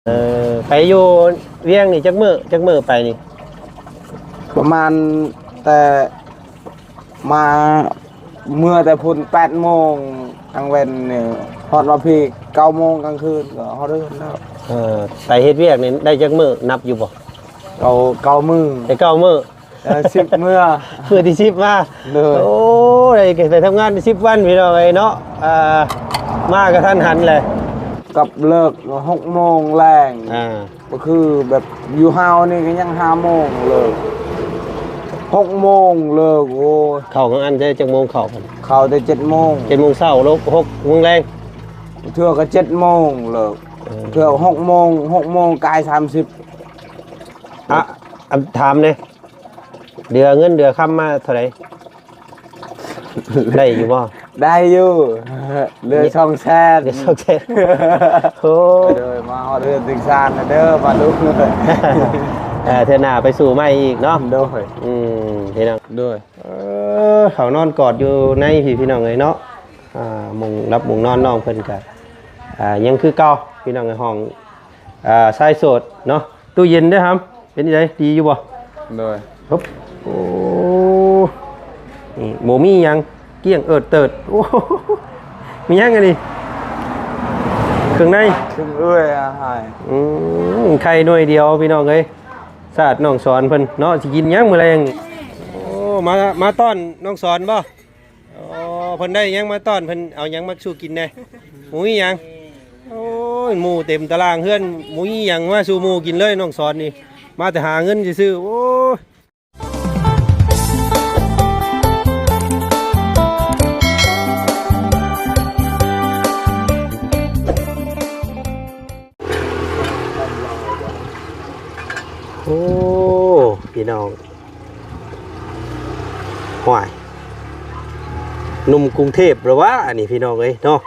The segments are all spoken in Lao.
ເອີ ໄປຢູ່ວຽງນີ້ຈັກມື້ ຈັກມື້ໄປນີ້? ປະມານແຕ່ມາ ເມື່ອແຕ່ພຸ້ນແປດໂມງກາງເວັນນີ້ ຮອດມາພີ້ເກົ້າໂມງກາງຄືນກໍຮອດເຮືອນແລ້ວ. ເອີ ໄປເຮັດວຽກນີ້ໄດ້ຈັກມື້ ນັບຢູ່ບໍ່? ເກົ້າ ເກົ້າມື້ ໄດ້ເກົ້າມື້. ເອີ ສິບເມື່ອ ມື້ທີສິບມາ. ໂດຍ. ໂອ້ ໄດ້ໄປທຳງານສິບວັນພີ່ນ້ອງເອີຍເນາະ. ອ່າ ມາກະທັນຫັນແຫຼະ ກັບເລີກຫົກໂມງແລງ. ອ່າ ກໍຄືແບບຢູ່ເຮົານີ້ກໍຍັງຫ້າໂມງເລີກ ຫົກໂມງເລີກ. ໂອ້ຍ ເຂົ້າກາງອັນແຕ່ຈັກໂມງເຂົ້າ? ເຂົ້າແຕ່ເຈັດໂມງ ເຈັດໂມງເຊົ້າ ເລີກຫົກໂມງແລງ. ເທື່ອກໍເຈັດໂມງເລີກ. ເອີ ເທື່ອຫົກໂມງ ຫົກໂມງກາຍສາມສິບ. ອ່ະ ອັນ ຖາມແດ່ ເດືອເງິນເດືອຄຳມາເທົ່າໃດ? ໄດ້ຢູ່ບໍ່? ໄດ້ຢູ່ ເຫຼືອສອງແສນ ເຫຼືອສອງແສນ. ໂອ້ ໂດຍ ມາຮອດເຮືອນເຖິງຊານແລ້ວເດີ ມາລຸ ເອີ ເທື່ອໜ້າໄປສູ້ໃໝ່ອີກເນາະ. ໂດຍ. ອືມ ພີ່ນ້ອງ ໂດຍ. ເອີ ເຂົານອນກອດຢູ່ໃນພີ້ ພີ່ນ້ອງເອີຍເນາະ. ອ່າ ມຸງຫຼັບມຸງນອນນ້ອງເພິ່ນກະ ອ່າ ຍັງຄືເກົ່າ ພີ່ນ້ອງເອີຍ. ຫ້ອງ ອ່າ ຊາຍໂສດເນາະ. ຕູ້ເຢັນເດ້ຫຳ ເປັນຈັ່ງໃດ ດີຢູ່ບໍ່? ໂດຍ. ໂອ້ ນີ້ບໍ່ມີຫຍັງ ກ້ຽງເອີດເຕີດ. ໂອ້ ມີຫຍັງອັນນີ້? ເຄື່ອງໃນ ເຄື່ອງເອື້ອຍອາຫານ. ອືມ ໄຂ່ໜ່ວຍດຽວ ພີ່ນ້ອງເອີຍ. ຊາດນ້ອງສອນເພິ່ນເນາະ ຊິກິນຫຍັງມື້ແລງນີ້? ໂອ້ ມາ ມາຕ້ອນນ້ອງສອນບໍ່? ອໍ ເພິ່ນໄດ້ຫຍັງມາຕ້ອນ ເພິ່ນເອົາຫຍັງມາສູ່ກິນແດ່? ໝູມີຫຍັງ? ໂອ້ຍ ໝູເຕັມຕາລາງເຮືອນ ໝູມີຫຍັງມາສູ່ໝູກິນເລີຍ. ນ້ອງສອນນີ້ມາແຕ່ຫາເງິນຊື່ໆ. ໂອ້ຍ ໂອ້ ພີ່ນ້ອງ ຫ້ວຍ ໜຸ່ມກຸງເທບລະວະ ອັນນີ້ ພີ່ນ້ອງເອີຍເນາະ.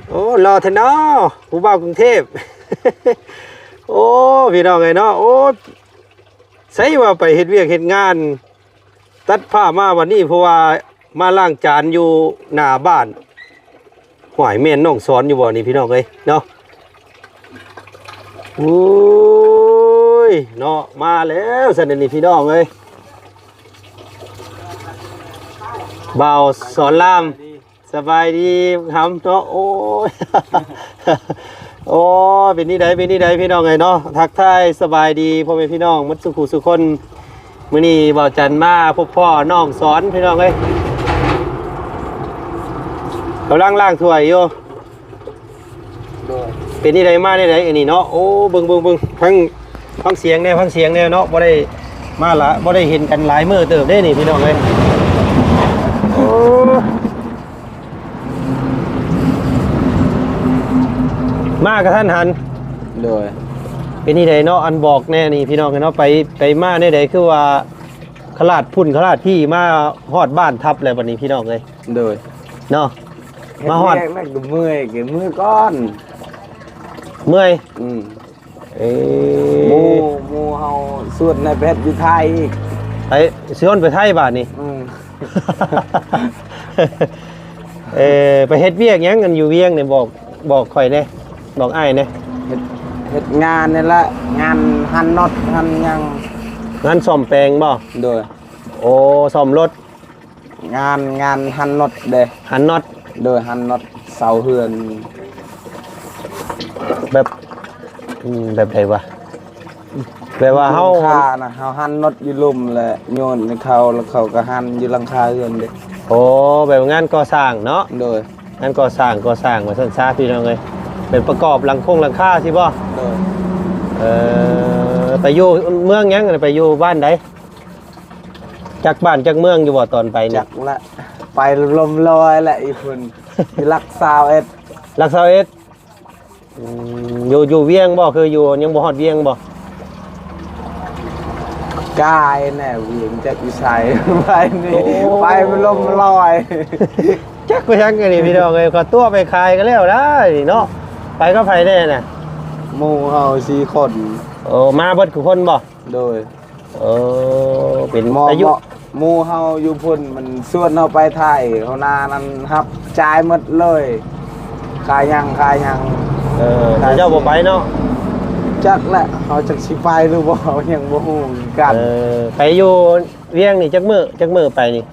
ໂອ້ ຫຼໍ່ແທ້ເນາະ ຜູ້ບ່າວກຸງເທບ. ໂອ້ ພີ່ນ້ອງເອີຍເນາະ. ໂອ້ ໃສວ່າໄປເຮັດວຽກເຮັດງານ ຕັດພາບມາບັດນີ້ ເພາະວ່າມາລ້າງຈານຢູ່ໜ້າບ້ານ. ຫ້ວຍ ແມ່ນນ້ອງສອນຢູ່ບໍ່ນີ້ ພີ່ນ້ອງເອີຍເນາະ? ໂອ້ຍ ເນາະ ມາແລ້ວຊັ້ນນີ້ ພີ່ນ້ອງເອີຍ. ບ່າວສອນລາມ ສະບາຍດີຫຳເນາະ. ໂອ້ຍ ໂອ້ຍ ເປັນນີ້ໃດ ເປັນນີ້ໃດ ພີ່ນ້ອງເອີຍເນາະ. ທັກທາຍສະບາຍດີພໍ່ແມ່ພີ່ນ້ອງໝົດສູ່ຜູ້ສູ່ຄົນ. ມື້ນີ້ບ່າວຈັນມາພົບພໍ້ນ້ອງສອນ ພີ່ນ້ອງເອີຍ ກຳລັງລ້າງຖ້ວຍຢູ່. ໂດຍ. ເປັນນີ້ໃດ ມາແນວໃດອັນນີ້ເນາະ? ໂອ້ ເບິ່ງ ເບິ່ງ ເບິ່ງ ຟັງ ຟັງສຽງແດ່ ຟັງສຽງແດ່ເນາະ. ບໍ່ໄດ້ມາລະ ບໍ່ໄດ້ເຫັນກັນຫຼາຍມື້ເຕີບເດ້ນີ້ ພີ່ນ້ອງເອີຍ. ໂອ້ ມາກະທັນຫັນ. ໂດຍ. ເປັນນີ້ໃດເນາະ ອັນບອກແດ່ນີ້ ພີ່ນ້ອງເອີຍເນາະ. ໄປ ໄປມາແນວໃດ ຄືວ່າຂະລາດພຸ້ນຂະລາດພີ້ ມາຮອດບ້ານທັບແລ້ວບັດນີ້ ພີ່ນ້ອງເອີຍ. ໂດຍ. ເນາະ ມາຮອດ ເຮັດວຽກແລ້ວກໍເມື່ອຍ ກໍເມື່ອຍກ່ອນ. ເມື່ອຍ? ອືມ. ເອີ ໝູ່ ໝູ່ເຮົາຊວນໃຫ້ໄປເຮັດຢູ່ໄທອີກ. ໄປ ຊວນໄປໄທບາດນີ້. ອືມ. ເອີ ໄປເຮັດວຽກຫຍັງ ອັນຢູ່ວຽງນີ້ ບອກ ບອກຂ້ອຍແດ່ ບອກອ້າຍແດ່. ເຮັດ ເຮັດງານນີ້ແຫຼະ ງານຫັນນັອດຫັນຫຍັງ. ງານສ້ອມແປງບໍ່? ໂດຍ. ໂອ້ ສ້ອມລົດ. ງານ ງານຫັນນັອດເດ້. ຫັນນັອດ. ໂດຍ ຫັນນັອດເສົາເຮືອນ. ແບບ ອືມ ແບບໃດວະ? ແບບວ່າເຮົາ ຫຼັງຄານະ ເຮົາຫັນນັອດຢູ່ລຸ່ມ ແລະໂຍນໃຫ້ເຂົາ ແລ້ວເຂົາກໍຫັນຢູ່ຫຼັງຄາເຮືອນເດ້. ໂອ້ ແບບງານກໍ່ສ້າງເນາະ. ໂດຍ. ງານກໍ່ສ້າງ ກໍ່ສ້າງວ່າຊັ້ນຊະ ພີ່ນ້ອງເອີຍ. ເປັນປະກອບຫຼັງຄົງຫຼັງຄາຊີ້ບໍ່? ໂດຍ. ເອີ ໄປຢູ່ເມືອງຫຍັງ? ໄປຢູ່ບ້ານໃດ? ຈັກບ້ານຈັກເມືອງຢູ່ບໍ່ຕອນໄປນີ້? ຈັກລະ ໄປລົມລອຍແຫຼະອີ່ພຸ້ນ. ຢູ່ຫຼັກຊາວເອັດ. ຫຼັກຊາວເອັດ. ອືມ ຢູ່ ຢູ່ວຽງບໍ່? ຄືຢູ່ ຍັງບໍ່ຮອດວຽງບໍ່? ກາຍແນ່ ວຽງຈັກຢູ່ໃສ. ໄປນີ້ ໂອ້ ໄປມັນລົມລອຍ. ຈັກໄປທາງໃດນີ້ ພີ່ນ້ອງເອີຍ. ກໍຕົວະໄປຂາຍກໍແລ້ວໄດ໋ເນາະ. ໄປກັບໃຜແນ່ນະ? ໝູ່ເຮົາສີ່ຄົນ. ໂອ້ ມາເບິດທຸກຄົນບໍ່? ໂດຍ. ເອີ ເປັນ ໝູ່ ອາຍຸ ໝູ່ເຮົາຢູ່ພຸ້ນມັນຊວນເຮົາໄປໄທ ເຮົານານັ້ນຮັບຈ່າຍໝົດເລີຍ ຄ່າຫຍັງ ຄ່າຫຍັງ. ເອີ ເຂົາເຈົ້າບໍ່ໄປເນາະ. ຈັກແຫຼະ ເຮົາຈັກຊິໄປຫຼືບໍ່ ເຮົາຍັງບໍ່ຮູ້ຄືກັນ. ເອີ ໄປຢູ່ວຽງນີ້ຈັກມື້ ຈັກມື້ໄປນີ້?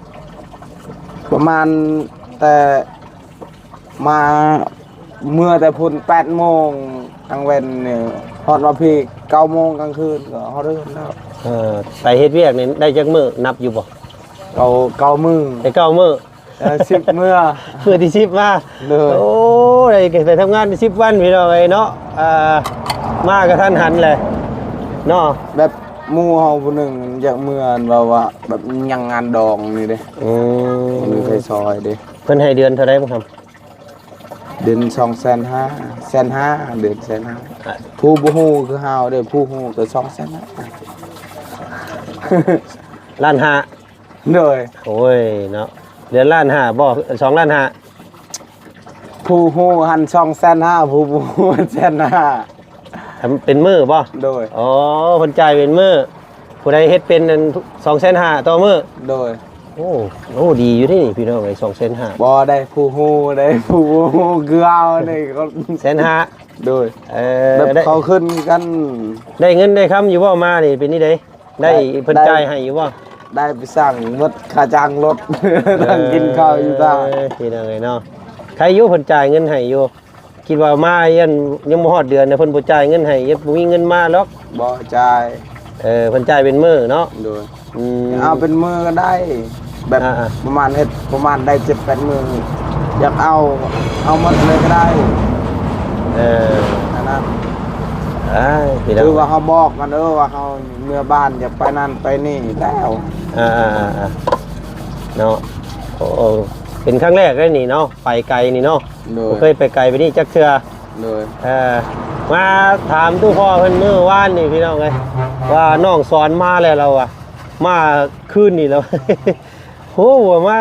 ປະມານແຕ່ມາ ເມືອແຕ່ພຸ້ນແປດໂມງກາງເວັນນີ້ ຮອດມາພີ້ເກົ້າໂມງກາງຄືນກໍຮອດເຮືອນແລ້ວ. ເອີ ໄປເຮັດວຽກນີ້ໄດ້ຈັກມື້ນັບຢູ່ບໍ່? ເກົ້າ ເກົ້າມື້ ໄດ້ເກົ້າມື້. ເອີ ສິບເມືອ ມື້ທີສິບມາ. ໂດຍ. ໂອ້ ໄດ້ໄປທຳງານສິບວັນພີ່ນ້ອງເອີຍເນາະ. ອ່າ ມາກະທັນຫັນແຫຼະເນາະ. ແບບໝູ່ເຮົາຜູ້ໜຶ່ງຢາກເມືອ ເວົ້າວ່າແບບຍັງງານດອງນີ້ເດ້. ອືມ ບໍ່ມີໃຜຊ່ອຍເດ້. ເພິ່ນໃຫ້ເດືອນເທົ່າໃດບໍ່ຄຳ? ເດືອນສອງແສນຫ້າ ແສນຫ້າ ເດືອນແສນຫ້າ. ຜູ້ບໍ່ຮູ້ຄືເຮົາເດ້ ຜູ້ຮູ້ກໍສອງແສນຫ້າ ລ້ານຫ້າ. ໂດຍ. ໂອ້ຍເນາະ ເດືອນລ້ານຫ້າບໍ່ ສອງລ້ານຫ້າ. ຜູ້ຮູ້ຫັ້ນສອງແສນຫ້າ ຜູ້ບໍ່ຮູ້ຫັ້ນແສນຫ້າ. ເປັນມື້ບໍ່? ໂດຍ. ອໍ ເພິ່ນຈ່າຍເປັນມື້. ຜູ້ໃດເຮັດເປັນອັນ ສອງແສນຫ້າຕໍ່ມື້. ໂດຍ. ໂອ້ ໂອ້ ດີຢູ່ເດ້ນີ້ພີ່ນ້ອງເອີຍ ສອງແສນຫ້າ. ບໍ່ໄດ້ ຜູ້ຮູ້ໄດ້ ຜູ້ບໍ່ຮູ້ຄືເຮົານີ້ ແສນຫ້າ. ໂດຍ. ເອີ ແບບເຂົາຂຶ້ນກັນ. ໄດ້ເງິນໄດ້ຄຳຢູ່ບໍ່ມານີ້ ເປັນຈັ່ງໃດ? ໄດ້ ໄດ້ ເພິ່ນຈ່າຍໃຫ້ຢູ່ບໍ່? ໄດ້ໄປສັ່ງໝົດຄ່າຈ້າງລົດ ເອີ ນັ່ງກິນເຂົ້າຢູ່ຕາ. ເອີ ພີ່ນ້ອງເອີຍເນາະ ໃຄຢູ່ເພິ່ນຈ່າຍເງິນໃຫ້ຢູ່. ຄິດວ່າມາຍັງ ຍັງບໍ່ຮອດເດືອນນະ ເພິ່ນບໍ່ຈ່າຍເງິນໃຫ້ ຍັງບໍ່ມີເງິນມາດອກ. ບໍ່ຈ່າຍ. ເອີ ເພິ່ນຈ່າຍເປັນມື້ເນາະ. ໂດຍ. ອືມ ເອົາເປັນມື້ກໍໄດ້ ແບບ ອ່າໆ ປະມານ ເຮັດປະມານໄດ້ເຈັດແປດມື້ ຢາກເອົາ ເອົາໝົດເລີຍກໍໄດ້. ເອີ ອັນນັ້ນ ອ້າຍ ຄືວ່າເຮົາບອກມັນ ເອີ ວ່າເຮົາເມືອບ້ານ ຢາກໄປນັ້ນໄປນີ້ແລ້ວ. ອ່າໆໆ ເນາະ. ໂອ້ ເປັນຄັ້ງແລກເດ້ນີ້ເນາະ ໄປໄກນີ້ເນາະ. ໂດຍ. ບໍ່ເຄີຍໄປໄກປານນີ້ຈັກເທື່ອ. ໂດຍ. ເອີ ມາຖາມຕູ້ພໍ່ເພິ່ນມື້ວານນີ້ພີ່ນ້ອງເອີຍ ວ່ານ້ອງສອນມາແລ້ວ ລາວວ່າມາຄືນນີ້ແລ້ວ. ໂອ້ ວ່າມາ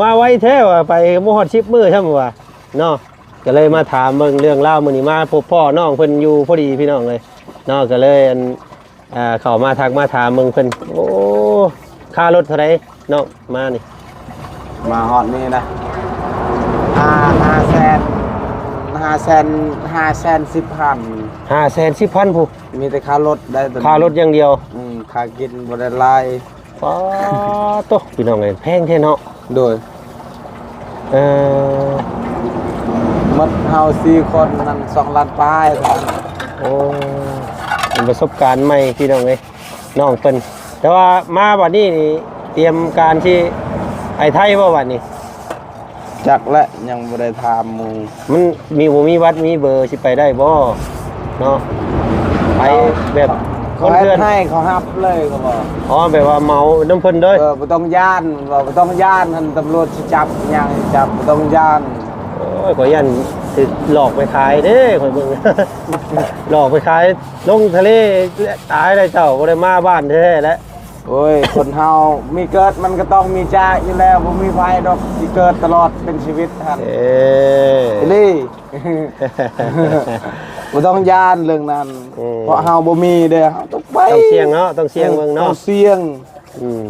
ມາໄວແທ້ວ່າ ໄປບໍ່ຮອດສິບມື້ຊ້ຳວ່າເນາະ. ກໍເລີຍມາຖາມເບິ່ງເລື່ອງລາວ ມື້ນີ້ມາພົບພໍ້ນ້ອງເພິ່ນຢູ່ພໍດີພີ່ນ້ອງເອີຍເນາະ. ກໍເລີຍ ອັນ ອ່າ ເຂົ້າມາທັກມາຖາມເບິ່ງເພິ່ນ. ໂອ້ ຄ່າລົດເທົ່າໃດນ້ອງມານີ້? ມາຮອດນີ້ນະ ຫ້າ ຫ້າແສນ ຫ້າແສນ ຫ້າແສນສິບພັນ. ຫ້າແສນສິບພັນພຸ້ນ. ມີແຕ່ຄ່າລົດໄດ້ ຄ່າລົດຢ່າງດຽວ. ອືມ ຄ່າກິນບໍ່ໄດ້ຫຼາຍ. ປາໂຕ ພີ່ນ້ອງເອີຍ ແພງແທ້ເນາະ. ໂດຍ. ເອີ ໝົດເຮົາສີ່ຄົນນັ້ນ ສອງລ້ານປາຍເທົ່ານັ້ນ. ໂອ້ ເປັນປະສົບການໃໝ່ພີ່ນ້ອງເອີຍ ນ້ອງເພິ່ນ. ແຕ່ວ່າມາບັດນີ້ນີ້ ຕຽມການທີ່ໄປໄທບໍ່ບັດນີ້? ຈັກແຫຼະ ຍັງບໍ່ໄດ້ຖາມໝູ່. ມັນມີ ບໍ່ມີວັດມີເບີ ຊິໄປໄດ້ບໍ່ເນາະ? ໄປແບບຄົນເຖື່ອນ ເຂົາເຮັດໃຫ້ ເຂົາຮັບເລີຍ ເຂົາບອກ. ອໍ ແບບວ່າເໝົານຳເພິ່ນເດີ. ເອີ ບໍ່ຕ້ອງຢ້ານ ເພິ່ນວ່າບໍ່ຕ້ອງຢ້ານ ຫັ້ນຕຳຫຼວດຊິຈັບຫຍັງຈັບ ບໍ່ຕ້ອງຢ້ານ. ໂອ້ຍ ຂ້ອຍຢ້ານຖືກຫຼອກໄປຂາຍເດ້ ຂ້ອຍເບິ່ງ ຫຼອກໄປຂາຍລົງທະເລ ຕາຍແລ້ວເຈົ້າ ບໍ່ໄດ້ມາບ້ານແທ້ໆແຫຼະ. ໂອ້ຍ ຄົນເຮົາມີເກີດມັນກໍຕ້ອງມີຈາກຢູ່ແລ້ວ ບໍ່ມີໃຜດອກຊິເກີດຕະຫຼອດເປັນຊີວິດຫັ້ນ. ເອີ ອີ່ຫຼີ ບໍ່ຕ້ອງຢ້ານເລື່ອງນັ້ນ. ອືມ ເພາະເຮົາບໍ່ມີເດ້ ເຮົາຕ້ອງໄປ ຕ້ອງສ່ຽງເນາະ ຕ້ອງສ່ຽງເບິ່ງເນາະ ຕ້ອງສ່ຽງ. ອືມ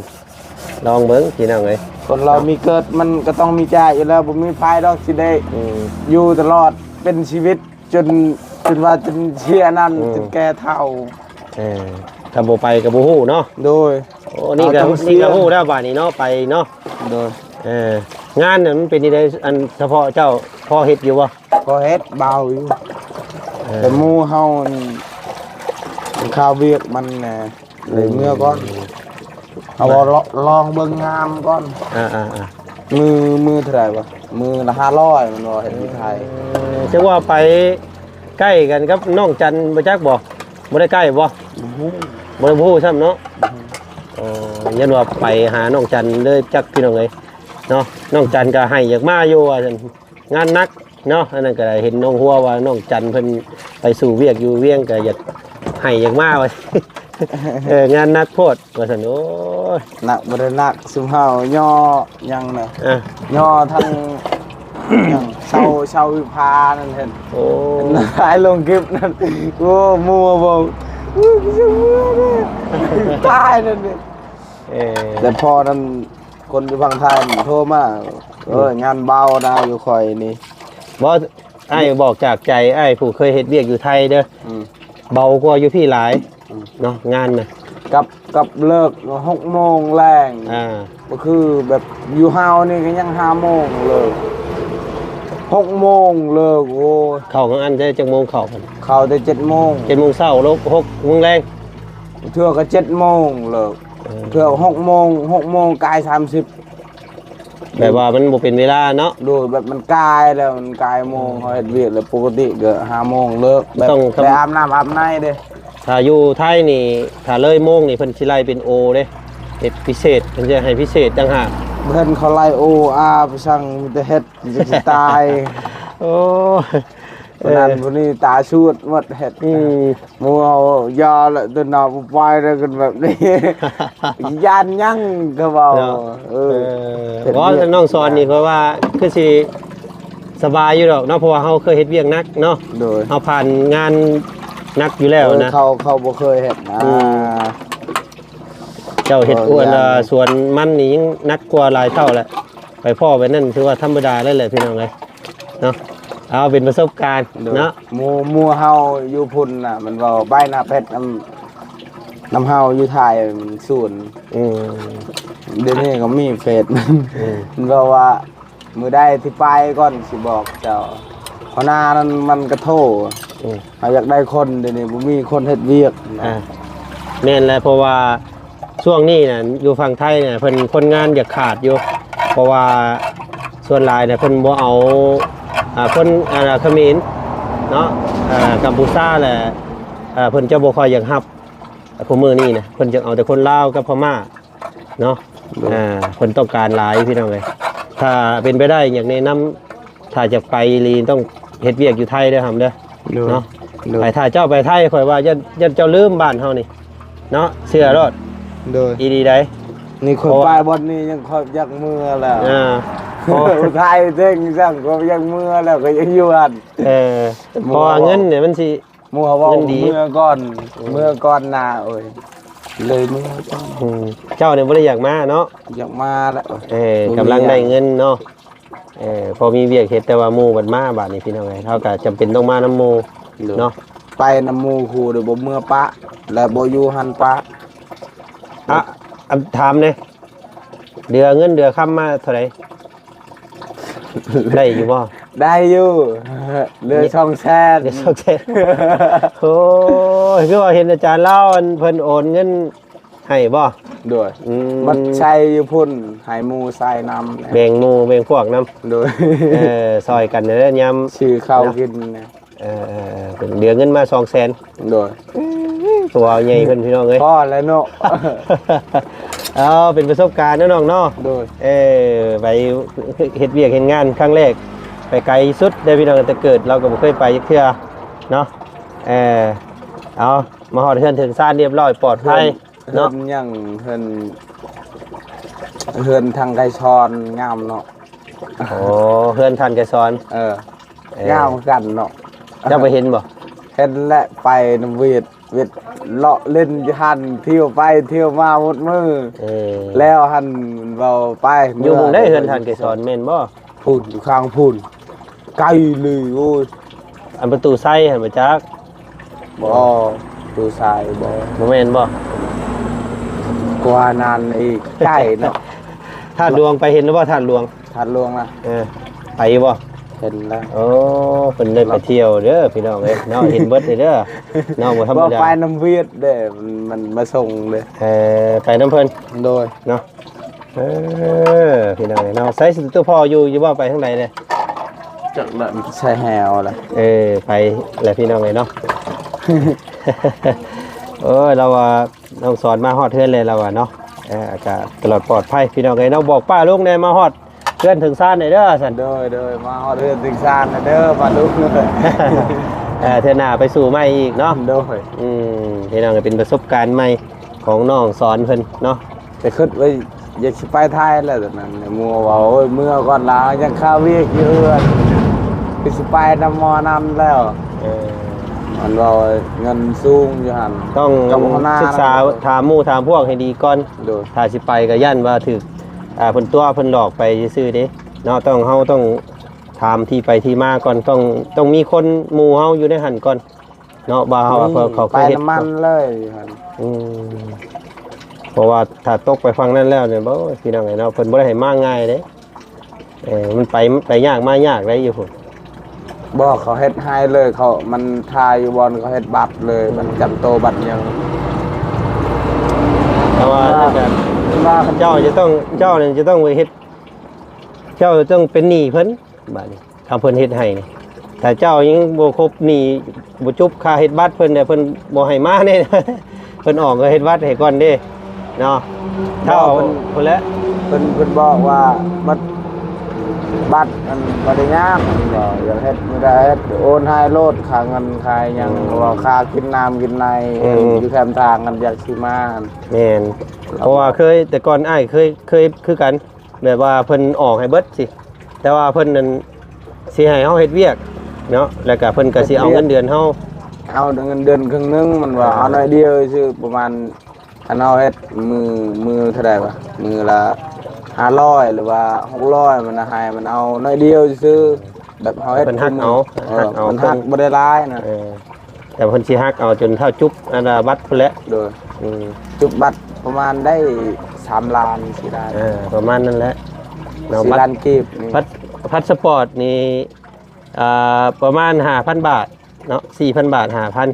ລອງເບິ່ງພີ່ນ້ອງເອີຍ ຄົນເຮົາມີເກີດມັນກໍຕ້ອງມີຈາກຢູ່ແລ້ວ ບໍ່ມີໃຜດອກຊິໄດ້ ອືມ ຢູ່ຕະຫຼອດເປັນຊີວິດ ຈົນ ຈົນວ່າ ຈົນເສຍນັ້ນ ອືມ ຈົນແກ່ເຖົ້າ. ເອີ ຖ້າບໍ່ໄປກໍບໍ່ຮູ້ເນາະ. ໂດຍ. ໂອ້ ນີ້ກໍ ນີ້ກໍຮູ້ແລ້ວບາດນີ້ເນາະ ໄປເນາະ. ໂດຍ. ເອີ ງານນັ້ນມັນເປັນຈັ່ງໃດ ອັນສະເພາະເຈົ້າພໍເຮັດຢູ່ບໍ່? ພໍເຮັດເບົາຢູ່. ເອີ ແຕ່ໝູ່ເຮົານີ້ ຄາວວຽກມັນແນ່ ເລີຍເມືອກ່ອນ. ເອົາ ລອງເບິ່ງງານກ່ອນ. ອ່າໆໆ ມື້ ມື້ເທົ່າໃດວະ? ມື້ລະຫ້າຮ້ອຍ ແມ່ນບໍ່? ເຮັດຢູ່ໄທ. ເອີ ຈັ່ງວ່າໄປໃກ້ກັນກັບນ້ອງຈັນບໍ່ຈັກບໍ່? ບໍ່ໄດ້ໃກ້ບໍ່? ບໍ່ຮູ້ ບໍ່ໄດ້ຮູ້ຊ້ຳເນາະ. ອໍ ຢ້ານວ່າໄປຫານ້ອງຈັນເລີຍຈັກ ພີ່ນ້ອງເອີຍເນາະ. ນ້ອງຈັນກໍໃຫ້ຢາກມາຢູ່ວ່າຊັ້ນ ງານໜັກ ເນາະ. ອັນນັ້ນກໍໄດ້ເຫັນນ້ອງຫົວວ່ານ້ອງຈັນເພິ່ນໄປສູ່ວຽກຢູ່ວຽງ ກໍຢາກໃຫ້ຢາກມາວ່າ ເອີ ງານໜັກໂພດວ່າຊັ້ນ. ໂອ້ຍ ໜັກບໍ່ໄດ້ໜັກ ຊຸມເຮົາຍໍຫຍັງນະ ຍໍທັງຫຍັງ ເຊົາ ເຊົາວິພານັ້ນເຫັນ. ໂອ້ ຖ່າຍລົງຄລິບນັ້ນ ໂອ້ ໝູ່ເບິ່ງ ຕາຍນັ້ນ. ເອີ ແຕ່ພໍນັ້ນ ຄົນຢູ່ຝັ່ງໄທໂທມາ ເອີ ງານເບົານະຢູ່ຂ້ອຍນີ້. ບໍ່ ອ້າຍບອກຈາກໃຈ ອ້າຍຜູ້ເຄີຍເຮັດວຽກຢູ່ໄທເດີ. ອືມ ເບົາກວ່າຢູ່ພີ້ຫຼາຍ ອືມ ເນາະ ງານນະ ກັບ ກັບເລີກຫົກໂມງແລງ ອ່າ ກໍຄືແບບຢູ່ເຮົານີ້ກໍຍັງຫ້າໂມງເລີກ ຫົກໂມງເລີກ ໂອ້ຍ ເຂົ້າກາງອັນໄດ້ຈັກໂມງເຂົ້າ? ເຂົ້າແຕ່ເຈັດໂມງ ເຈັດໂມງເຊົ້າ ເລີກຫົກໂມງແລງ ເທື່ອກໍເຈັດໂມງເລີກ ເອີ ເທື່ອຫົກໂມງ ຫົກໂມງກາຍສາມສິບ ແບບວ່າມັນບໍ່ເປັນເວລາເນາະ ໂດຍ ແບບມັນກາຍແລ້ວ ມັນກາຍໂມງ ເຮົາເຮັດວຽກແລ້ວ ປົກກະຕິກໍຫ້າໂມງເລີກ ແບບ ຕ້ອງ ໄດ້ອາບນ້ຳອາບໃນເດ້ ຖ້າຢູ່ໄທນີ້ ຖ້າເລີຍໂມງນີ້ ເພິ່ນຊິໄລ່ເປັນໂອເດ້ ເຮັດພິເສດ ເພິ່ນຈະໃຫ້ພິເສດຕ່າງຫາກ ເພິ່ນເຂົາໄລ່ໂອອາໄປສັ່ງ ມີແຕ່ເຮັດ ຈະຊິຕາຍ ໂອ້ຍ ຜູ້ນັ້ນ ເອີ ຜູ້ນີ້ຕາສູດໝົດເຮັດ ອືມ ໝູ່ເຮົາຢ່າລະ ຕົວໜ້າບໍ່ໄປແລ້ວ ກັນແບບນີ້ ຢ້ານຫຍັງກໍເວົ້າ ເນາະ ເອີ ເອີ ເຮັດວຽກ ບໍ່ ນ້ອງສອນນີ້ ເພາະວ່າຄືຊິສະບາຍຢູ່ດອກເນາະ ເພາະວ່າເຮົາເຄີຍເຮັດວຽກໜັກເນາະ ໂດຍ ເຮົາຜ່ານງານໜັກຢູ່ແລ້ວນະ ເອີ ເຂົາ ເຂົາບໍ່ເຄີຍເຮັດນະ ອືມ ເຈົ້າເຮັດ ເອີ ສວນມັນນີ້ຍິ່ງໜັກກວ່າຫຼາຍເທົ່າແຫຼະ ໄປພໍ້ແບບນັ້ນຖືວ່າທຳມະດາເລີຍແຫຼະ ພີ່ນ້ອງເອີຍ ເນາະ ເອົາເປັນປະສົບການ ໂດຍ ເນາະ ໝູ່ ໝູ່ເຮົາຢູ່ພຸ້ນນະ ມັນເວົ້າໃບໜ້າເພັດນຳ ນຳເຮົາຢູ່ໄທມັນສູນ ອືມ ດຽວນີ້ກໍມີເຟສມັນ ອືມ ມັນເວົ້າວ່າ ມື້ໃດທີ່ໄປກ່ອນຊິບອກເຈົ້າ ເພາະໜ້ານັ້ນມັນກະໂທ ອືມ ເຮົາຢາກໄດ້ຄົນ ດຽວນີ້ບໍ່ມີຄົນເຮັດວຽກນະ ອ່າ ແມ່ນແຫຼະ ເພາະວ່າ ຊ່ວງນີ້ນະ ຢູ່ຝັ່ງໄທນະ ເພິ່ນຄົນງານຢາກຂາດຢູ່ ເພາະວ່າສ່ວນຫຼາຍນະ ເພິ່ນບໍ່ເອົາ ອ່າ ຄົນ ອ່າ ຂະເໝນເນາະ ອ່າ ກຳປູຊາ ແລະ ອ່າ ເພິ່ນຈະບໍ່ຄ່ອຍຢາກຮັບ ຄູ່ມື້ນີ້ນະ ເພິ່ນຈະເອົາແຕ່ຄົນລາວກັບພະມ້າເນາະ ໂດຍ ອ່າ ເພິ່ນຕ້ອງການຫຼາຍ ພີ່ນ້ອງເອີຍ ຖ້າເປັນໄປໄດ້ ຢາກແນະນຳ ຖ້າຈະໄປອີ່ຫຼີ ຕ້ອງເຮັດວຽກຢູ່ໄທເດີ ຫຳເດີ ໂດຍ ເນາະ ໂດຍ ໄປ ຖ້າເຈົ້າໄປໄທ ຂ້ອຍວ່າຢ້ານ ຢ້ານເຈົ້າລືມບ້ານເຮົານີ້ເນາະ ເຊື່ອໂລດ ໂດຍ ອີ່ຫຼີໃດ໋ ນີ້ຂ້ອຍ ເພາະວ່າ ໄປບ່ອນນີ້ຍັງຂ້ອຍຢາກເມືອແລ້ວ ອ່າ ໄທເທັງຈັ່ງ ຂ້ອຍຢາກເມືອແລ້ວ ຂ້ອຍຢາກຢູ່ຫັ້ນ ເອີ ເພາະວ່າເງິນນີ້ມັນຊິ ໝູ່ເຮົາເວົ້າ ເງິນດີ ເມືອກ່ອນ ອືມ ເມືອກ່ອນນາ ໂອ້ຍ ເລີຍເມືອກ່ອນ ອືມ ເຈົ້ານີ້ບໍ່ໄດ້ຢາກມາເນາະ ຢາກມາແລ້ວ ເອີ ກຳລັງໄດ້ເງິນເນາະ ເອີ ພໍມີວຽກເຮັດ ແຕ່ວ່າໝູ່ບັດມາບາດນີ້ ພີ່ນ້ອງເອີຍ ເຮົາກໍຈຳເປັນຕ້ອງມານຳໝູ່ ໂດຍ ເນາະ ໄປນຳໝູ່ຄູ່ ໂດຍບໍ່ເມືອປະ ແລະບໍ່ຢູ່ຫັ້ນປະ ອະ ອັນ ຖາມແດ່ ເດືອເງິນເດືອຄຳມາເທົ່າໃດ? ໄດ້ຢູ່ບໍ່? ໄດ້ຢູ່ ເຫຼືອສອງແສນ ເຫຼືອສອງແສນ ໂອ້ຍ ຄືວ່າເຫັນອາຈານລາວ ອັນ ເພິ່ນໂອນເງິນໃຫ້ບໍ່? ໂດຍ ອືມ ມັດໃສ່ຢູ່ພຸ້ນ ໃຫ້ໝູ່ໃສ່ນຳ ແບ່ງໝູ່ແບ່ງພວກນຳ ໂດຍ ເອີ ຊ່ອຍກັນເດີ ຍາມຊື້ເຂົ້າກິນ ເອີ ເອີ ເອີ ເປັນເດືອນເງິນມາສອງແສນ ໂດຍ ເອີ ຕົວໃຫຍ່ເພິ່ນ ພີ່ນ້ອງເອີຍ ພໍແລ້ວເນາະ ເອົາ ເປັນປະສົບການເນາະນ້ອງເນາະ ໂດຍ ເອີ ໄປເຮັດວຽກເຮັດງານຄັ້ງແລກ ໄປໄກສຸດເດ້ ພີ່ນ້ອງ ແຕ່ເກີດລາວກໍບໍ່ເຄີຍໄປຈັກເທື່ອເນາະ ເອີ ເອົາ ມາຮອດເຮືອນເຖິງຊານຮຽບຮ້ອຍ ປອດໄພ ເຮືອນ ເນາະ ເຮືອນຫຍັງ ເຮືອນ ເຮືອນທາງໄກສອນ ງາມເນາະ ໂອ້ ເຮືອນທ່ານໄກສອນ ເອີ ເອີ ງາມຄືກັນເນາະ ເຈົ້າໄປເຫັນບໍ່? ເຫັນແຫຼະ ໄປນຳວຽດ ວຽດເລາະຫຼິ້ນຢູ່ຫັ້ນ ທ່ຽວໄປທ່ຽວມາໝົດມື້ ເອີ ແລ້ວຫັ້ນເວົ້າໄປ ຢູ່ໝ່ອງໃດເຮືອນທ່ານໄກສອນ ແມ່ນບໍ່? ພຸ້ນ ຢູ່ຂ້າງພຸ້ນ ໄກເລີຍ ໂອ້ຍ ອັນປະຕູໄຊຫັ້ນບໍ່ຈັກ ບໍ່ ປະຕູໄຊບໍ່ ບໍ່ແມ່ນບໍ່? ກວ່ານັ້ນອີກ ໄກເນາະ ທາດຫຼວງ ໄປເຫັນແລ້ວບໍ່ທາດຫຼວງ? ທາດຫຼວງນະ ເອີ ໄປຢູ່ບໍ່? ເຫັນແລ້ວ ໂອ້ ເພິ່ນໄດ້ໄປທ່ຽວເດີພີ່ນ້ອງເອີຍເນາະ ເຫັນເບິດເດີເນາະ ບໍ່ທຳມະດາ ໄປນຳວຽດເດ້ ມັນ ມັນມາສົ່ງເດ້ ເອີ ໄປນຳເພິ່ນ ໂດຍ ເນາະ ເອີ ພີ່ນ້ອງເອີຍເນາະ ໃສ ຕົວພໍ່ຢູ່ ຢູ່ບໍ່ ໄປທາງໃດເດ້? ຈັກລະ ໃສ່ແຫວລະ ເອີ ໄປລະພີ່ນ້ອງເອີຍເນາະ ໂອ້ຍ ລາວວ່າ ນ້ອງສອນມາຮອດເຮືອນແລ້ວລາວວ່າເນາະ ເອີ ກະຕະຫຼອດປອດໄພພີ່ນ້ອງເອີຍເນາະ ບອກປ້າລຸງແດ່ ມາຮອດເຮືອນເຖິງຊານແດ່ເດີ ວ່າຊັ້ນ ໂດຍ ໂດຍ ມາຮອດເຮືອນເຖິງຊານແດ່ເດີ ປ້າລຸງ ເອີ ເທື່ອໜ້າໄປສູ່ໃໝ່ອີກເນາະ ໂດຍ ອືມ ພີ່ນ້ອງເອີຍ ເປັນປະສົບການໃໝ່ຂອງນ້ອງສອນເພິ່ນເນາະ ແຕ່ຄິດວ່າຢາກຊິໄປໄທແລ້ວຕອນນັ້ນ ໝູ່ເວົ້າ ໂອ້ຍ ເມືອກ່ອນລາວ ຍັງຄາວຽກຢູ່ເຮືອນ ຄືຊິໄປນຳໝໍນຳແລ້ວ ເອີ ມັນເວົ້າເງິນສູງຢູ່ຫັ້ນ ຕ້ອງ ກັບຫົວໜ້າ ສຶກສາຖາມໝູ່ຖາມພວກໃຫ້ດີກ່ອນ ໂດຍ ຖ້າຊິໄປກໍຢ້ານວ່າຖືກ ອ່າ ເພິ່ນຕົວະເພິ່ນຫຼອກໄປຊື່ໆເດ້ເນາະ ຕ້ອງ ເຮົາຕ້ອງຖາມທີ່ໄປທີ່ມາກ່ອນ ຕ້ອງ ຕ້ອງມີຄົນໝູ່ເຮົາຢູ່ໃນຫັ້ນກ່ອນ ເນາະ ວ່າເຮົາ ເພິ່ນ ເຂົາເຄີຍເຮັດ ໄປນ້ຳມັນເລີຍຢູ່ຫັ້ນ. ອືມ ເພາະວ່າຖ້າຕົກໄປຝັ່ງນັ້ນແລ້ວນີ້ ໂອ້ຍ ພີ່ນ້ອງເອີຍເນາະ ເພິ່ນບໍ່ໄດ້ໃຫ້ມາງ່າຍເດ້. ເອີ ມັນໄປ ໄປຍາກມາຍາກໄດ໋ຢູ່ພຸ້ນ. ບໍ່ ເຂົາເຮັດໃຫ້ເລີຍ ເຂົາ ມັນຖ່າຍຢູ່ບ່ອນເຂົາເຮັດບັດເລີຍ ອືມ ບັດຈຳໂຕ ບັດຫຍັງ. ແຕ່ວ່າ ວ່າ ນັ້ນກໍ ວ່າ ເຈົ້າຈະຕ້ອງ ເຈົ້ານີ້ຈະຕ້ອງໄປເຮັດ ເຈົ້າຈະຕ້ອງເປັນໜີ້ເພິ່ນ ບາດນີ້ ຖ້າເພິ່ນເຮັດໃຫ້ນີ້ ຖ້າເຈົ້າຍັງບໍ່ຄົບໜີ້ ບໍ່ຈົບຄ່າເຮັດບັດເພິ່ນ ແລ້ວເພິ່ນບໍ່ໃຫ້ມາແນ່ ເພິ່ນອອກເງິນເຮັດບັດໃຫ້ກ່ອນເດ້ເນາະ. ເຈົ້າ ເພິ່ນ ພຸ້ນແຫຼະ ເພິ່ນ ເພິ່ນບອກວ່າບັດ ບັດອັນບໍ່ໄດ້ຍາກ ເພິ່ນວ່າຢາກເຮັດ ມີແຕ່ເຮັດໂອນໃຫ້ໂລດ ຄ່າເງິນຄ່າຫຍັງ ອືມ ເວົ້າຄ່າກິນນ້ຳກິນໃນ ອືມ ຢູ່ແຄມທາງ ອັນຢາກຊິມາ ແມ່ນ ເພາະວ່າເຄີຍ ແຕ່ກ່ອນອ້າຍເຄີຍ ເຄີຍຄືກັນ ແບບວ່າເພິ່ນອອກໃຫ້ເບິດຊີ້ ແຕ່ວ່າເພິ່ນນັ້ນຊິໃຫ້ເຮົາເຮັດວຽກເນາະ ແລ້ວກະເພິ່ນກະຊິເອົາເງິນເດືອນເຮົາ ເອົາເງິນເດືອນເຄິ່ງໜຶ່ງ ມັນວ່າ ເອີ ເອົາໜ້ອຍດຽວຊື່ ປະມານ ອັນເຮົາເຮັດມື້ ມື້ເທົ່າໃດວະ ມື້ລະຫ້າຮ້ອຍ ຫຼືວ່າຫົກຮ້ອຍ ມັນໃຫ້ ມັນເອົາໜ້ອຍດຽວຊື່ ແບບເຮົາເຮັດ ເພິ່ນຫັກເອົາ ເອີ ເພິ່ນຫັກເອົາ ເພິ່ນຫັກບໍ່ໄດ້ຫຼາຍນະ ເອີ. ແຕ່ເພິ່ນຊິຫັກເອົາຈົນເທົ່າຈຸບອັນວ່າບັດພຸ້ນແຫຼະ. ໂດຍ ອືມ ຈຸບບັດປະມານໄດ້ສາມລ້ານ ສີ່ລ້ານ ເອີ ປະມານນັ້ນແຫຼະເນາະ ສີ່ລ້ານກີບນີ້ ບັດພາສປອດນີ້ ອ່າ ປະມານຫ້າພັນບາດເນາະ ສີ່ພັນບາດ ຫ້າພັນ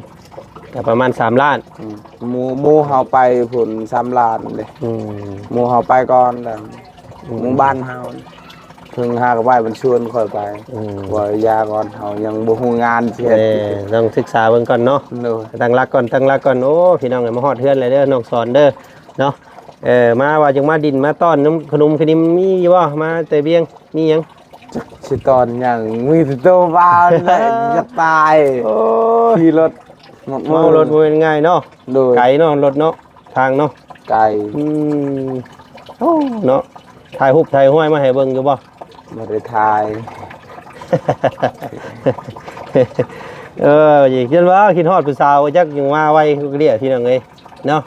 ກໍປະມານສາມລ້ານ. ອືມ ໝູ່ ໝູ່ເຮົາໄປພຸ້ນສາມລ້ານເດ້. ອືມ ໝູ່ເຮົາໄປກ່ອນແລ້ວ ອືມ ໝູ່ບ້ານເຮົາ ເພິ່ນຫາກໍໄປ ເພິ່ນຊວນຂ້ອຍໄປ ອືມ ວ່າຢ່າກ່ອນ ເຮົາຍັງບໍ່ຮູ້ງານຊິເຮັດ ແມ່ນ ຕ້ອງສຶກສາເບິ່ງກ່ອນເນາະ. ໂດຍ ຕັ້ງຫຼັກກ່ອນ ຕັ້ງຫຼັກກ່ອນ. ໂອ້ ພີ່ນ້ອງເອີຍ ມາຮອດເຮືອນແລ້ວເດີ ນ້ອງສອນເດີເນາະ. ເອີ ມາວ່າຈັ່ງມາດິນມາຕ້ອນນຳຂະໜົມຂະນິມ ມີຢູ່ບໍ່? ມາແຕ່ວຽງ ມີຫຍັງ? ຈັກຊິຕ້ອນຫຍັງ ມີແຕ່ໂຕບ້ານແຫຼະ ຢາກຕາຍ. ໂອ້ ຂີ່ລົດ ເມົາລົດບໍ່ແມ່ນງ່າຍເນາະ. ໂດຍ ໄກເນາະ ລົດເນາະ ທາງເນາະ ໄກ. ອືມ ໂອ້ ເນາະ ຖ່າຍຮູບຖ່າຍຮວຍມາໃຫ້ເບິ່ງຢູ່ບໍ່? ບໍ່ໄດ້ຖ່າຍ. ເອີ ຢ້ານວ່າຄິດຮອດຜູ້ສາວ ຈັກຍັງມາໄວກວ່າເດຍ ພີ່ນ້ອງເອີຍເນາະ.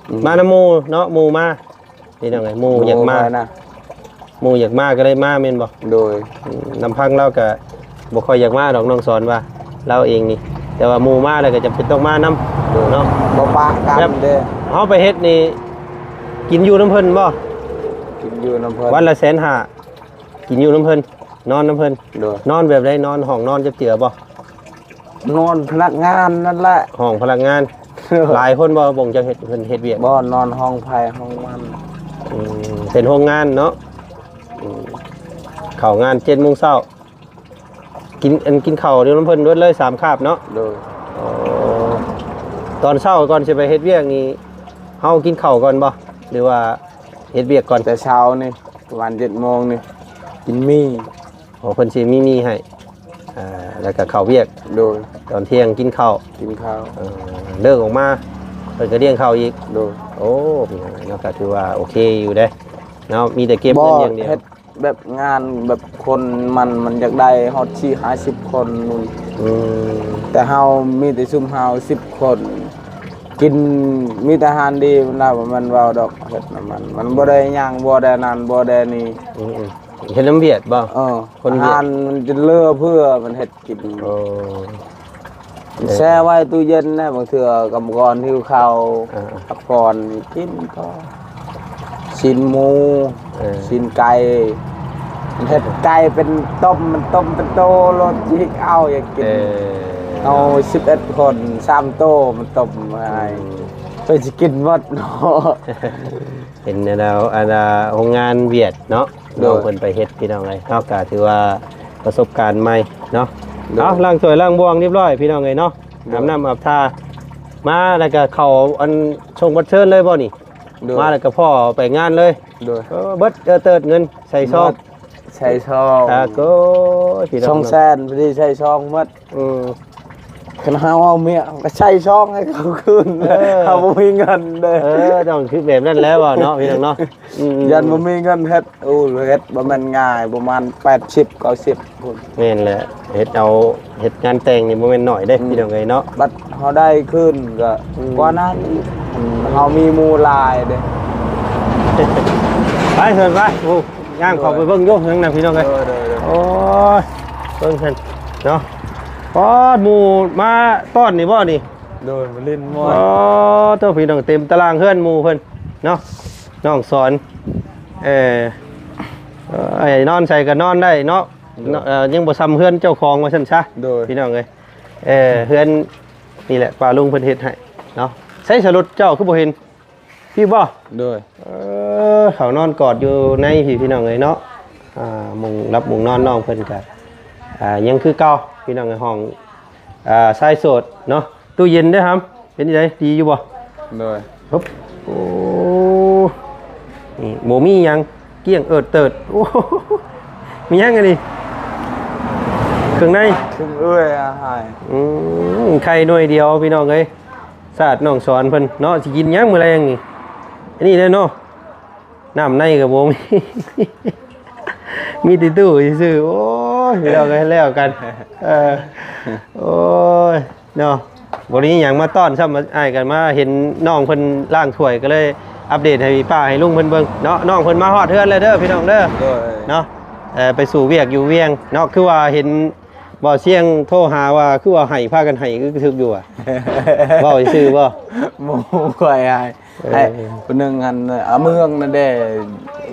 ອືມ ມານຳໝູ່ເນາະ ໝູ່ມາ ພີ່ນ້ອງເອີຍ ໝູ່ຢາກມາ ໝູ່ຢາກມາກໍເລີຍມາແມ່ນບໍ່? ໂດຍ ອືມ ລຳພັງລາວກໍບໍ່ຄ່ອຍຢາກມາດອກ ນ້ອງສອນວ່າລາວເອງນີ້ ແຕ່ວ່າໝູ່ມາແລ້ວກໍຈຳເປັນຕ້ອງມານຳ. ໂດຍ ເນາະ ບໍ່ປະກັນເດ້. ເຮົາໄປເຮັດນີ້ ກິນຢູ່ນຳເພິ່ນບໍ່? ກິນຢູ່ນຳເພິ່ນ ວັນລະແສນຫ້າ ກິນຢູ່ນຳເພິ່ນ ນອນນຳເພິ່ນ. ໂດຍ ນອນແບບໃດ? ນອນຫ້ອງນອນຈັກເທື່ອບໍ່? ນອນພະນັກງານນັ້ນແຫຼະ ຫ້ອງພະນັກງານ. ໂດຍ ຫຼາຍຄົນບໍ່? ບ່ອນເຈົ້າເຮັດ ເພິ່ນເຮັດວຽກ ບໍ່ ນອນຫ້ອງໃຜຫ້ອງມັນ. ອືມ ເປັນໂຮງງານເນາະ. ອືມ ເຂົ້າງານເຈັດໂມງເຊົ້າ ກິນ ອັນ ກິນເຂົ້າຢູ່ນຳເພິ່ນເບິດເລີຍສາມຄາບເນາະ. ໂດຍ ອໍ ຕອນເຊົ້າກ່ອນຊິໄປເຮັດວຽກນີ້ ເຮົາກິນເຂົ້າກ່ອນບໍ່ ຫຼືວ່າເຮັດວຽກກ່ອນ? ແຕ່ເຊົ້ານີ້ ປະມານເຈັດໂມງນີ້ ກິນໝີ່. ອໍ ເພິ່ນຊິມີໝີ່ໃຫ້ ອ່າ ແລ້ວກໍເຂົ້າວຽກ. ໂດຍ ຕອນທ່ຽງກິນເຂົ້າ ກິນເຂົ້າ ເອີ ເລີກອອກມາ ເພິ່ນກໍລ້ຽງເຂົ້າອີກ. ໂດຍ ໂອ້ ເປັນຫຍັງເນາະ ກໍຖືວ່າໂອເຄຢູ່ເດ້ເນາະ ມີແຕ່ເກັບເງິນຢ່າງດຽວ. ເຮັດແບບງານແບບຄົນມັນ ມັນຢາກໄດ້ຮອດສີ່ຫ້າສິບຄົນ. ອືມ ແຕ່ເຮົາມີແຕ່ຊຸມເຮົາສິບຄົນ ກິນມີແຕ່ອາຫານດີ ມັນລະບໍ່ແມ່ນເວົ້າດອກ ເຮັດນຳມັນ ມັນບໍ່ໄດ້ຫຍັງ ບໍ່ໄດ້ນັ້ນ ບໍ່ໄດ້ນີ້. ອືມ ເຮັດນຳຫວຽດບໍ່? ເອີ ຄົນຫວຽດ ອາຫານມັນຈະເຫຼືອເພື່ອ ມັນເຮັດກິນ. ໂອ້ ແຊ່ໄວ້ຕູ້ເຢັນນະ ບາງເທື່ອກຳມະກອນຫິວເຂົ້າ ເອີ ພັກຜ່ອນກິນພໍ ຊີ້ນໝູ ເອີ ຊີ້ນໄກ່ ມັນເຮັດໄກ່ເປັນຕົ້ມ ມັນຕົ້ມເປັນໂຕໂລດ ຈິກເອົາຢາກກິນ. ເອີ ເຮົາສິບເອັດຄົນ ສາມໂຕມັນຕົ້ມໃຫ້ ອືມ ເພິ່ນຊິກິນໝົດເນາະ. ເຫັນແລ້ວ ອັນ ໂຮງງານຫວຽດເນາະ ໂດຍ ນ້ອງເພິ່ນໄປເຮັດ ພີ່ນ້ອງເອີຍ ເຮົາກໍຖືວ່າປະສົບການໃໝ່ເນາະ. ໂດຍ ເອົາ ລ້າງຖ້ວຍລ້າງບ່ວງຮຽບຮ້ອຍ ພີ່ນ້ອງເອີຍເນາະ ໂດຍ ອາບນ້ຳອາບທ່າ ມາແລ້ວກໍເຂົ້າ ອັນ ສົ່ງບັດເຊີນເລີຍບໍ່ນີ້? ໂດຍ ມາແລ້ວກໍພໍໄປງານເລີຍ. ໂດຍ ເອີ ເບິດ ເອີ ເຕີດເງິນໃສ່ຊອງ ເບິດໃສ່ຊອງ. ອາໂກ ພີ່ນ້ອງ ສອງແສນ ພໍດີໃສ່ຊອງໝົດ. ອືມ ຄັນເຮົາເອົາເມຍ ເຮົາກໍໃສ່ຊອງໃຫ້ເຂົາຄືນ. ເອີ ເຮົາບໍ່ມີເງິນເດ້. ເອີ ຕ້ອງຄືແບບນັ້ນແຫຼະວ່າເນາະ ພີ່ນ້ອງເນາະ. ອືມ ຢ້ານບໍ່ມີເງິນເຮັດ. ໂອ້ ເຮັດບໍ່ແມ່ນງ່າຍ ປະມານແປດສິບເກົ້າສິບພຸ້ນ. ແມ່ນແຫຼະ ເຮັດເອົາ ເຮັດງານແຕ່ງນີ້ບໍ່ແມ່ນໜ້ອຍເດ້ ອືມ ພີ່ນ້ອງເອີຍເນາະ. ບັດເຮົາໄດ້ຄືນກໍ ອືມ ກວ່ານັ້ນອີກ ເຮົາມີໝູ່ຫຼາຍເດ້. ໄປເຊີນໄປ ໂອ້ ຍ່າງເຂົ້າໄປເບິ່ງຢູ່ທາງນັ້ນ ພີ່ນ້ອງເອີຍ. ໂດຍ ໂດຍ ໂດຍ ໂອ້ຍ ເບິ່ງຊັ້ນເນາະ. ປາດ ໝູ່ມາຕ້ອນນີ້ບໍ່ນີ້? ໂດຍ ມາຫຼິ້ນມວຍ. ອໍ ໂຕ ພີ່ນ້ອງ ເຕັມຕາລາງເຮືອນໝູ່ເພິ່ນເນາະ ນ້ອງສອນ. ເອີ ເອີ ໃຫ້ນອນໃສກໍນອນໄດ້ເນາະ. ໂດຍ ເອີ ຍັງບໍ່ຊ່ຳເຮືອນເຈົ້າຂອງວ່າຊັ້ນຊະ. ໂດຍ ພີ່ນ້ອງເອີຍ. ເອີ ເຮືອນນີ້ແຫຼະ ປ້າລຸງເພິ່ນເຮັດໃຫ້ເນາະ. ໃສສະລົດເຈົ້າຄືບໍ່ເຫັນ? ພີ້ບໍ່? ໂດຍ ເອີ ເຂົານອນກອດຢູ່ໃນພີ້ ພີ່ນ້ອງເອີຍເນາະ. ອ່າ ມຸງຫຼັບມຸງນອນນ້ອງເພິ່ນກະ ອ່າ ຍັງຄືເກົ່າ ພີ່ນ້ອງເອີຍ. ຫ້ອງ ອ່າ ຊາຍໂສດເນາະ. ຕູ້ເຢັນເດ້ຫຳ ເປັນຈັ່ງໃດ ດີຢູ່ບໍ່? ໂດຍ ໂອ້ ນີ້ບໍ່ມີຫຍັງ ກ້ຽງເອີດເຕີດ. ໂອ້ ມີຫຍັງອັນນີ້? ເຄື່ອງໃນ ເຄື່ອງເອື້ອຍອາຫານ. ອືມ ໄຂ່ໜ່ວຍດຽວ ພີ່ນ້ອງເອີຍ. ຊາດນ້ອງສອນເພິ່ນເນາະ ຊິກິນຫຍັງມື້ແລງນີ້? ອັນນີ້ແຫຼະເນາະ ນ້ຳໃນກໍບໍ່ມີ ມີແຕ່ຕູ້ຊື່ໆ. ໂອ້ຍ ພີ່ນ້ອງເອີຍ ແລ້ວກັນ. ເອີ ໂອ້ຍ ເນາະ ບໍ່ໄດ້ມີຫຍັງມາຕ້ອນຊ້ຳ. ອ້າຍກໍມາເຫັນນ້ອງເພິ່ນລ້າງຖ້ວຍ ກໍເລີຍອັບເດດໃຫ້ປ້າໃຫ້ລຸງເພິ່ນເບິ່ງເນາະ. ນ້ອງເພິ່ນມາຮອດເຮືອນແລ້ວເດີ ພີ່ນ້ອງເດີ. ໂດຍ ເນາະ ເອີ ໄປສູ່ວຽກຢູ່ວຽງເນາະ. ຄືວ່າເຫັນ ບໍ່ ສຽງໂທຫາວ່າຄືວ່າໄຫ້ ພາກັນໄຫ້ ຄືຖືກຢູ່ຫວາ? ເວົ້າຊື່ໆບໍ່? ໝູ່ຂ້ອຍໃຫ້ ເອີ ໃຫ້ຜູ້ໜຶ່ງຫັ້ນ ອາ ເມືອງນັ້ນເດ້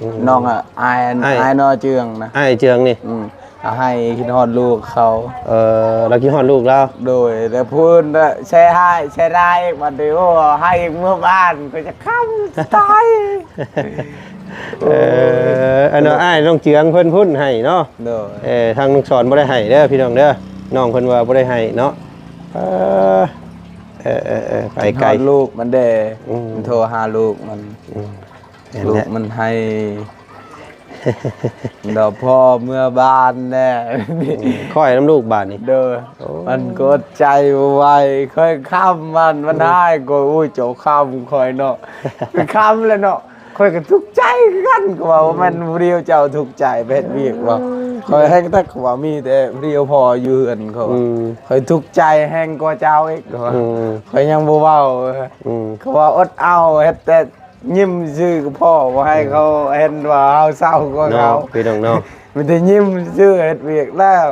ອືມ ນ້ອງ ອາ ອ້າຍ ອ້າຍ ອ້າຍນ້ອຍເຈືອງນະ ອ້າຍເຈືອງນີ້ ອືມ ເອົາໃຫ້ ຄິດຮອດລູກເຂົາ. ເອີ ລາວຄິດຮອດລູກລາວ. ໂດຍ ແຕ່ພຸ້ນແຊຮ້າຍ ແຊຮ້າຍ ບັດນີ້ ໂອ້ ໃຫ້ເມືອບ້ານ ກໍຈະຄຳຕາຍ. ເອີ ອັນນັ້ນ ໂດຍ ອ້າຍນ້ອງເຈືອງເພິ່ນພຸ້ນໃຫ້ເນາະ. ໂດຍ ເອີ ທາງນ້ອງສອນບໍ່ໄດ້ໃຫ້ເດີ ພີ່ນ້ອງເດີ. ນ້ອງເພິ່ນວ່າບໍ່ໄດ້ໃຫ້ເນາະ. ເອີ ເອີ ເອີ ເອີ ໄປໄກ ຄິດຮອດລູກມັນແດ່ ອືມ ໂທຫາລູກມັນ ອືມ ແມ່ນແຫຼະ ລູກມັນໃຫ້ ດອກພໍ່ເມືອບ້ານແດ່. ອືມ ຂ້ອຍນຳລູກບາດນີ້. ໂດຍ ໂອ້ ມັນກໍອົດໃຈບໍ່ໄຫວ ຂ້ອຍຄຳມັນ ມັນ ອືມ ຮ້າຍກໍ ໂອ້ຍ ເຈົ້າຄຳຂ້ອຍເນາະ ໄປຄຳແລ້ວເນາະ. ຂ້ອຍກໍທຸກໃຈຄືກັນ ກໍວ່າ ອືມ ບໍ່ແມ່ນຜູ້ດຽວເຈົ້າທຸກໃຈໄປເຮັດວຽກບໍ່? ອືມ ຂ້ອຍແຮງແທ້ ກໍວ່າມີແຕ່ຜູ້ດຽວພໍ່ຢູ່ເຮືອນ ເຂົາວ່າ ອືມ ຂ້ອຍທຸກໃຈແຮງກວ່າເຈົ້າອີກ ເຂົາວ່າ ອືມ ຂ້ອຍຍັງບໍ່ເວົ້າ ອືມ ເຂົາວ່າອົດເອົາ ເຮັດແຕ່ຍິ້ມຊື່ກໍພໍ ບໍ່ໃຫ້ ອືມ ເຂົາເຫັນວ່າເຮົາເສົ້າກວ່າເຂົາ ເນາະ ພີ່ນ້ອງເນາະ. ມີແຕ່ຍິ້ມຊື່ ເຮັດວຽກແລ້ວ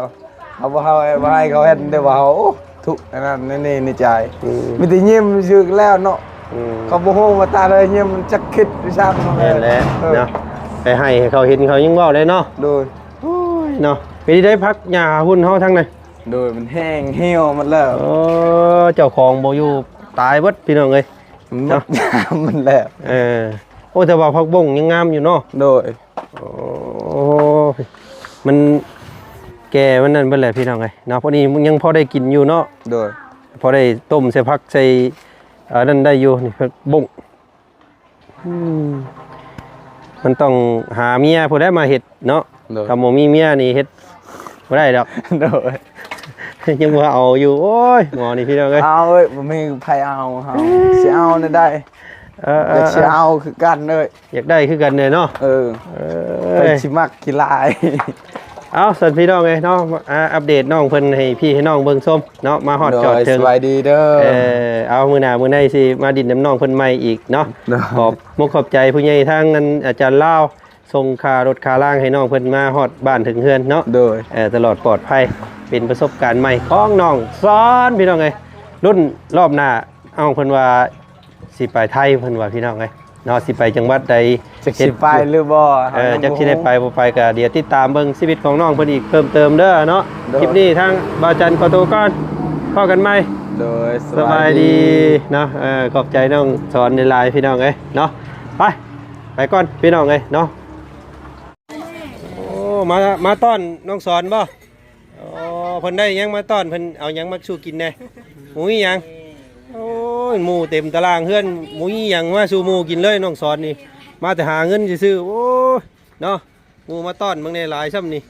ເຮົາບໍ່ ເຮົາບໍ່ໃຫ້ເຂົາເຫັນເດ້ວ່າເຮົາ ໂອ້ ທຸກອັນນັ້ນອັນນີ້ໃນໃຈ ອືມ ມີແຕ່ຍິ້ມຊື່ແລ້ວເນາະ. ອືມ ເຂົາບໍ່ຮູ້ວ່າຕາເລີຍຍິ້ມຈັກຄິດດ້ວຍຊ້ຳ. ແມ່ນແຫຼະ ເອີ ເນາະ ໄປໃຫ້ ໃຫ້ເຂົາເຫັນ ເຂົາຍັງເວົ້າໄດ້ເນາະ. ໂດຍ ໂອ້ຍ ເນາະ. ເປັນໄດ ຜັກຫຍ້າຫາຮຸ່ນເຮົາທາງໃນ? ໂດຍ ມັນແຫ້ງຫ່ຽວໝົດແລ້ວ. ເອີ ເຈົ້າຂອງບໍ່ຢູ່ ຕາຍເບິດ ພີ່ນ້ອງເອີຍ ມັນໝົດ ເນາະ ຍາມມັນແລ້ວ. ເອີ ໂອ້ ແຕ່ວ່າຜັກບົ້ງຍັງງາມຢູ່ເນາະ. ໂດຍ ໂອ້ ມັນແກ່ມັນນັ້ນເບິດແຫຼະ ພີ່ນ້ອງເອີຍເນາະ. ພໍດີຍັງພໍໄດ້ກິນຢູ່ເນາະ. ໂດຍ ພໍໄດ້ຕົ້ມໃສ່ຜັກໃສ່ອັນນັ້ນໄດ້ຢູ່. ນີ້ຜັກບົ້ງ ອືມ ມັນຕ້ອງຫາເມຍຜູ້ໃດມາເຮັດເນາະ. ໂດຍ ຖ້າບໍ່ມີເມຍນີ້ເຮັດບໍ່ໄດ້ດອກ. ໂດຍ ຍັງບໍ່ເອົາຢູ່. ໂອ້ຍ ໝໍນີ້ ພີ່ນ້ອງເອີຍ ເອົາເອີຍ ບໍ່ມີໃຜເອົາ ເຮົາຊິເອົາແນວໃດ? ເອີ ເອີ ຢາກຊິເອົາຄືກັນເອີຍ ຢາກໄດ້ຄືກັນແດ່ເນາະ. ເອີ ເອີ ເພິ່ນຊິມັກຂີ້ລາຍ. ເອົາ ຊັ້ນ ພີ່ນ້ອງເອີຍເນາະ ມາອັບເດດນ້ອງເພິ່ນໃຫ້ພີ່ໃຫ້ນ້ອງເບິ່ງຊົມເນາະ ມາຮອດຈອດເຖິງ. ໂດຍ ສະບາຍດີເດີ. ເອີ ເອົາ ມື້ໜ້າມື້ໃນຊິມາດິນນຳນ້ອງເພິ່ນໃໝ່ອີກເນາະ. ໂດຍ ຂອບມຸກຂອບໃຈຜູ້ໃຫຍ່ທາງອັນ ອາຈານລາວ ສົ່ງຄ່າລົດຄ່າລາງໃຫ້ນ້ອງເພິ່ນມາຮອດບ້ານເຖິງເຮືອນເນາະ. ໂດຍ ເອີ ຕະຫຼອດປອດໄພ ເປັນປະສົບການໃໝ່ຂອງນ້ອງສອນ ພີ່ນ້ອງເອີຍ. ລຸ້ນລອບໜ້າ ນ້ອງເພິ່ນວ່າຊິໄປໄທ ເພິ່ນວ່າ ພີ່ນ້ອງເອີຍເນາະ. ຊິໄປຈັງຫວັດໃດ ຈັກຊິໄປຫຼືບໍ່ ເອີ ເຮົາຍັງ ຈັກຊິໄດ້ໄປບໍ່ໄປ ກໍດຽວຕິດຕາມເບິ່ງຊີວິດຂອງນ້ອງເພິ່ນອີກເພີ່ມເຕີມເດີເນາະ. ໂດຍ ຄລິບນີ້ທາງບ່າວຈັນຂໍໂຕກ່ອນ ພໍ້ກັນໃໝ່. ໂດຍ ສະບາຍດີ ສະບາຍດີເນາະ. ເອີ ຂອບໃຈນ້ອງສອນຫຼາຍໆ ພີ່ນ້ອງເອີຍເນາະ. ໄປ ໄປກ່ອນ ພີ່ນ້ອງເອີຍເນາະ. ໂອ້ ມາ ມາຕ້ອນນ້ອງສອນບໍ່? ອໍ ເພິ່ນໄດ້ຫຍັງມາຕ້ອນ ເພິ່ນເອົາຫຍັງມາສູ່ກິນແດ່? ໝູມີຫຍັງ? ໂອ້ຍ ໝູເຕັມຕາລາງເຮືອນ ໝູມີຫຍັງມາສູ່ໝູກິນເລີຍ ນ້ອງສອນນີ້ ມາແຕ່ຫາເງິນຊື່ໆ. ໂອ້ຍ ເນາະ ໝູມາຕ້ອນເບິ່ງແດ່ ຫຼາຍຊ່ຳນີ້.